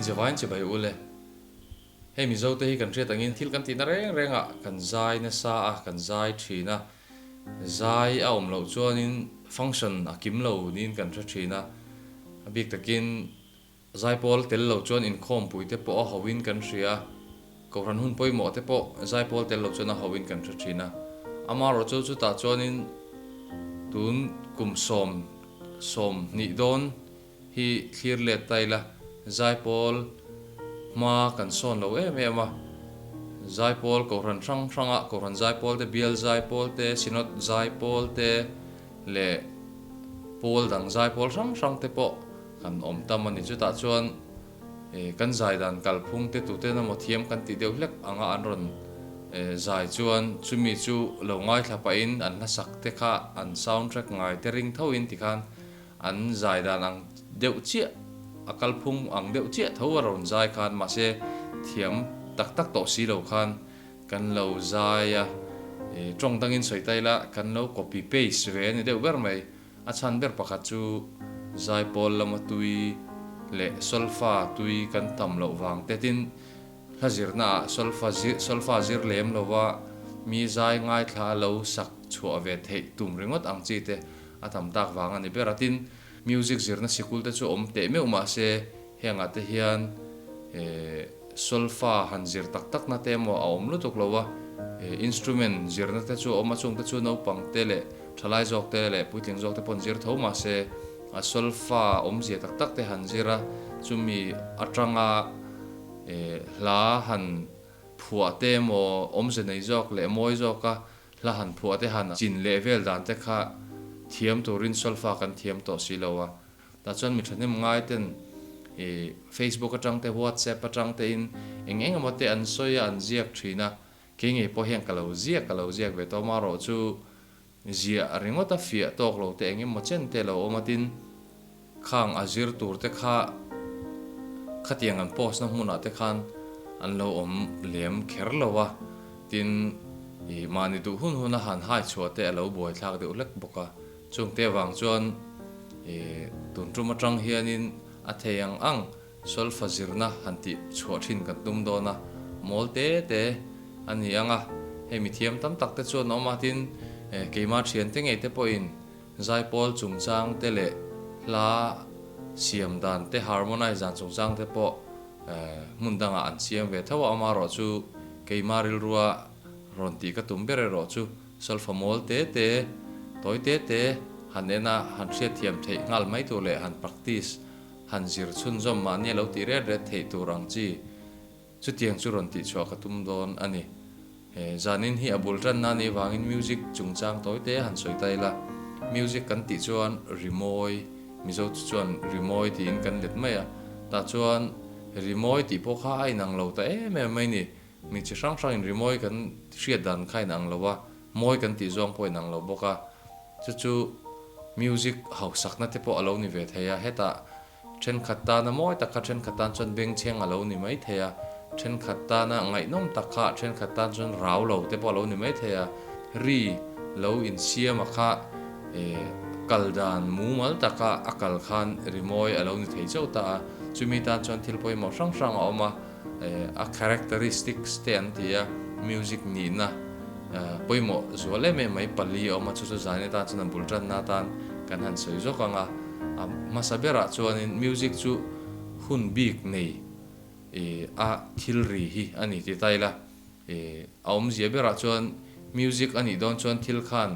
Inzavain chibai u le. Hei Mizo te hi kan hriat angin thil kan tihna reng rengah kan zai nasa a, kan zai thin a. Zai a awm loh chuanin function a kim lo niin kan hre thin a. A bik takin Zaipawl tel lo chuan inkhawmpui te pawh a hoin kan hria a, Kohhran hun pawimawh te pawh zaipawl tel lo chuan a hoin kan hre thin a. Amaherawh chu chutah chuanin tun kum sawm 20 dawn hi thlir let ta ila, zaipawl hma kan sawn lo em em a. Zaipawl Kohhran hrang hranga Kohhran zaipawl te, Bial zaipawl te, Synod zaipawl te leh pawl dang zaipawl hrang hrang te pawh Kan awm tam a ni. Chutah chuan kan zai dan kalphung te tuten emaw thiam kan tih deuh hlek anga an rawn zai chuan chumi chu lo ngaithla pahin an hlasak te kha an sound track ngai te ring thoin tikhan an zai dan ang deuh chiah a kalphung ang deuh chiah tho a rawn zai khan mahse thiam tak tak tawh si lo khan kan lo zai a, tawng dangin sawi ta ila kan lo copy paste ve a ni deuh ber mai. A chhan ber pakhat chu zaipawl lama tui leh solfa tui kan tam loh vang te tin hla zirnaah solfa solfa zir lem lova mi zai ngaithla lo sak chhuah ve theih tum ringawt ang chi te a tam tak vang a ni ber a. Tin, music zirna sikul te chu awm teh meuh mah se hengah te hian solfa han zir tak tak na te emaw a awm lutuk lo a, instrument zirna te chu a awm a, chung te chu naupang te leh thalai zawk te leh puitling zawk te pawh an zir tho mah se a solfa awmzia tak tak te han zir a, chumi atanga hla han phuah te emaw awmze nei zawk leh mawi zawka hla han phuah te han chin leh vel dan te kha thiam turin solfa kan thiam tawh si lo a. Tah chuan mi thahnem ngai ten i Facebook atang te WhatsApp atang te in eng eng emaw te an sawi a an ziak thin a, kei ngei pawh hian ka lo ziak ka lo ziak ve tawh amaherawh chu ziah ringawt a fiah tawk lo te eng emaw chen te a lo awm a tin khang a zir tur te kha khatiang an post na hmunah te khan an lo awm lem kher lo a tin i mahni duh hun hun a han hai chhuah te a lo buaithlak deuh hlek bawk a. Chungte avang chuan i tun tum atang hianin a thei ang ang solfa zirna han tih chhuah thin kan tum dawn a, mawl te te a ni ang a, hei mi thiam tam tak te chuan a awm a, tin keima thiante ngei te pawhin zaipawl chungchang te leh hla siam dan te harmonize dan chungchang te pawh hmun dangah an siam ve tho a, amaherawh chu keima rilrua rawn tih ka tum ber erawh chu. Solfa mawl te te, tawi te te han en a, han hriatthiam theih nghal mai tur leh han practice, han zir chhunzawm mahni a lo tih ret ret theih tur ang chi chutiang chu rawn tihchhuah ka tum dawn a ni. He zanin hi a bul tanna a nih vangin music chungchang tawi te han sawi ta ila, music kan tih chuan rimawi, Mizo chu chuan rimawi tiin kan let mai a, tah chuan rimawi tih pawh kha a inang lo ta em em mai ni. Mi chi hrang hrangin rimawi kan hriat dan kha inang lo a, mawi kan tih zawng pawh inang lo bawk a, chu chu music hausakna te pawh a lo ni ve thei a, hetah thenkhat tana mawi tak kha thenkhat tan chuan bengchheng a lo ni mai thei a, thenkhat tana ngaihnawm tak kha thenkhat tan chuan rau lo te pawh a lo ni mai thei a, ri lo insiama kha kal dan mumal taka a kal khan rimawi a lo ni thei chauh ta a, chumi tan chuan thil pawimawh hrang hrang a awm a. A characteristics te an ti a, music nihna pawimawh zual em em mai pali a awm a, chu chu zan atan chuan a bul tanna atan kan han sawi zawk ang a, a hmasa berah chuanin music chu hun bik nei a thil ri hi a ni ti ta ila, a awmzia berah chuan music a nih dawn chuan thil khan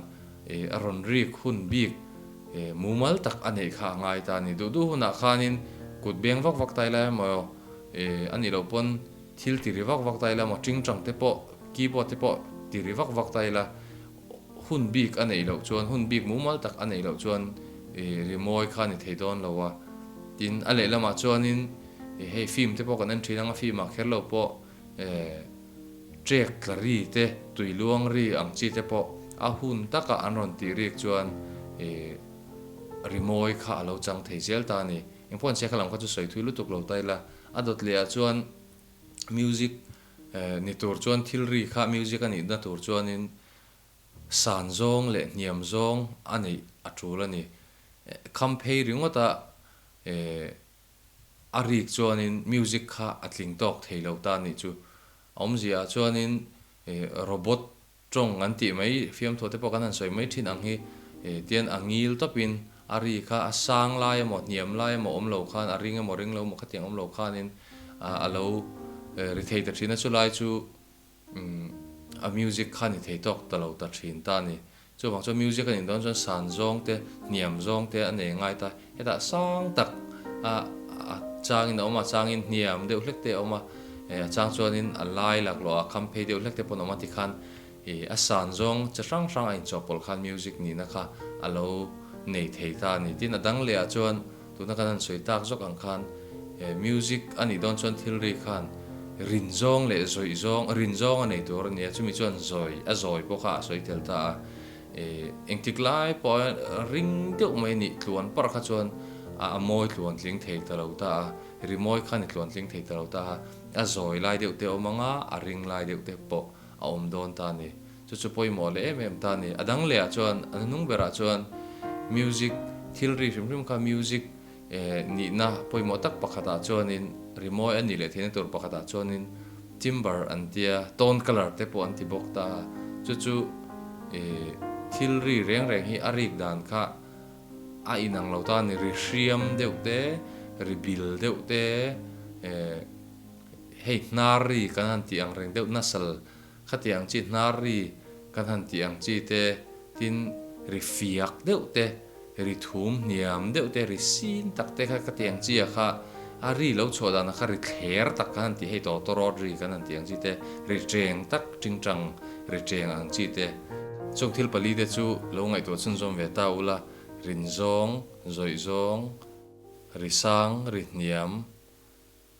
a rawn rik hun bik mumal tak a neih kha a ngai ta a ni, duh duh hunah khanin kut beng vak vak ta ila emaw E, a nih loh pawn thil ti ri vak vak ta ila maw, tingtang te pawh, keyboard te pawh ti ri vak vak ta ila, hun bik a neih loh chuan, hun bik mumal tak a neih loh chuan e rimawi kha a ni thei dawn lo a. Tin, a lehlamah chuanin e hei film te pawh kan en thin ang a, film ah kher lo pawh e trek tla ri te, tui luang ri ang chi te pawh a hun taka an rawn tih rik chuan e rimawi kha a lo chang thei zel ta a ni. Engpawh an chhiat kha lam kha chu sawi thui lutuk lo ta ila, a dawt leh ah chuan music ni tur chuan thil ri kha music a nihna tur chuanin san zawng leh hniam zawng a neih a tul a ni. Kham phei ringawt a a rik chuanin music kha a tling tawk thei lo ta nih chu. A awmzia ah chuanin robot tawng an tih mai, fiamthaw te pawh kan han sawi mai thin ang hi tian a ngil tawpin a ri kha a sang lai emaw hniam lai emaw awm lo khan a ring emaw ring lo emaw khatiang awm lo khanin a lo ri thei ta thin a, chulai chu a music kha ni thei tawk ta lo ta thin ta a ni. Chuvang chuan music a nih dawn chuan san zawng te, hniam zawng te a nei ngai ta. Hetah sang tak a a changin a awm a, a changin hniam deuh hlek te a awm a, a chang chuanin a lai laklawh a kham phei deuh hlek te pawn a awm a tikhan ih a san zawng chi hrang hrang a inchawhpawlh khan music nihna kha a lo nei thei ta a ni. Tin a dang lehah chuan tuna kan han sawi tak zawk ang khan music a nih dawn chuan thil ri khan rin zawng leh zawih zawng, rin zawng a nei tur a ni a, chumi chuan zawi a zawi pawh kha a sawi tel ta a. Engtik lai pawh ring deuh mai nih tluan parh kha chuan a mawi tluan tling thei ta lo ta a, rimawi khan i tluan tling thei ta lo ta a, a zawi lai deuh te a awm ang a, a ring lai deuh te pawh a awm dawn ta a ni. Chu chu pawimawh leh em em ta a ni. A dang lehah chuan a hnung berah chuan music thil ri hrim hrim kha music nihna pawimawh tak pakhatah chuanin rimawi a nih leh theihna tur pakhatah chuanin timbre an tia, tone colour te pawh an ti bawk ta a, chu chu thil ri reng reng hi a rik dan kha a inang lo ta a ni, ri hriam deuh te, ri bil deuh te, hei hnar ri kan han tih ang reng deuh nasal Khatiang chi hnar ri kan han tih ang chi te, tin ri fiak deuh te, ri thum hniam deuh te, ri sin tak te kha khatiang chi ah kha a ri lo chhuah dan ah kha ri thler tak kan han tih hei tawtawrawt ri kan han tih ang chi te, ri teng tak tingtang ri teng ang chi te. Chung thil pali te chu lo ngaihtuah chhunzawm ve ta ula, rin zawng, zawih zawng, ri sang, ri hniam,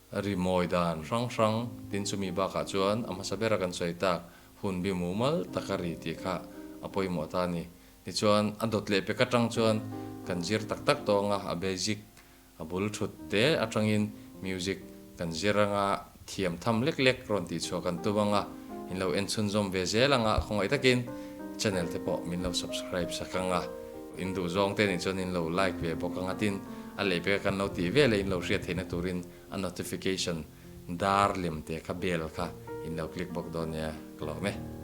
Ri mawi dan hrang hrang tin chumi bakah chuan a hmasa bera kan sawi tak hun bi mumal taka ri tih kha a pawimawh ta a ni. Tichuan a dawt leh pek atang chuan kan zir tak tak tawng a, a basic a bul thut te atangin music kan zir anga thiam tham lek lek rawn tih chhuah kan tum anga in lo en chhunzawm ve zel anga khawngaih takin channel te pawh min lo subscribe sak anga in duh zawng te nih chuan in lo like ve bawk anga tin A lehpek a kan lo tih vel e in lo hriat theihna turin a notification dar lem te kha bell kha in lo click bawk dawn nia ka lawm e.